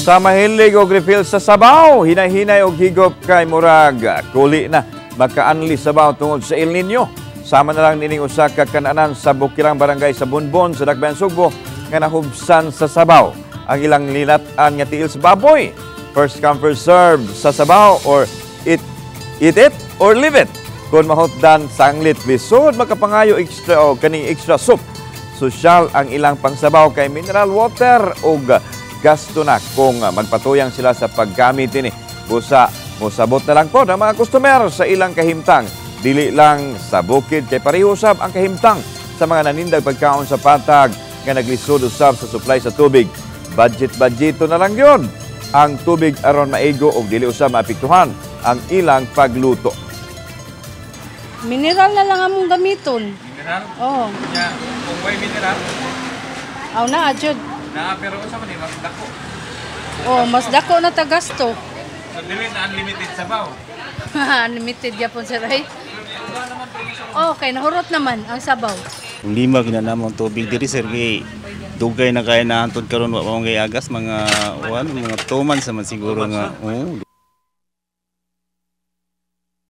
Sa mahilig og refill sa sabaw, hinay-hinay og higop kay murag kuli na makaanli sabaw tungod sa El Nino. Sama na lang nining usa ka kananan sa Bukirang, Barangay sa Bonbon sa Dakbayan, Sugbo nga nahubsan sa sabaw. Ang ilang linat-an nga tiil sa baboy. First come, first serve sa sabaw or eat it or leave it. Kung mahutdan, sanglit lisod makapangayo extra o kaning extra soup. Sosyal ang ilang pangsabaw kay mineral water ug gasto na kung magpatuyang sila sa paggamit ini. Busa mosabot na lang po ang mga customer sa ilang kahimtang. Dili lang sa bukid kay pareho usab ang kahimtang sa mga nanindag pagkaon sa patag nga naglisod usab sa supply sa tubig. Budget budgeto na lang yun ang tubig aron maigo og dili usab maapektuhan ang ilang pagluto. Mineral na lang among gamiton. Mineral? Oh. Nya, kung way mineral, Aw na jud. Na pero unsa man ni mas dako. Oh, mas dako na tagasto. So dili na unlimited sabaw. Unlimited gyapon, sir ay. Okay, nahurot naman ang sabaw. Lima gina namang tubig diri, sir, kay dugay na kay na hantod karon wa pa man kay agas, mga one, mga 2 months naman siguro nga. Oo.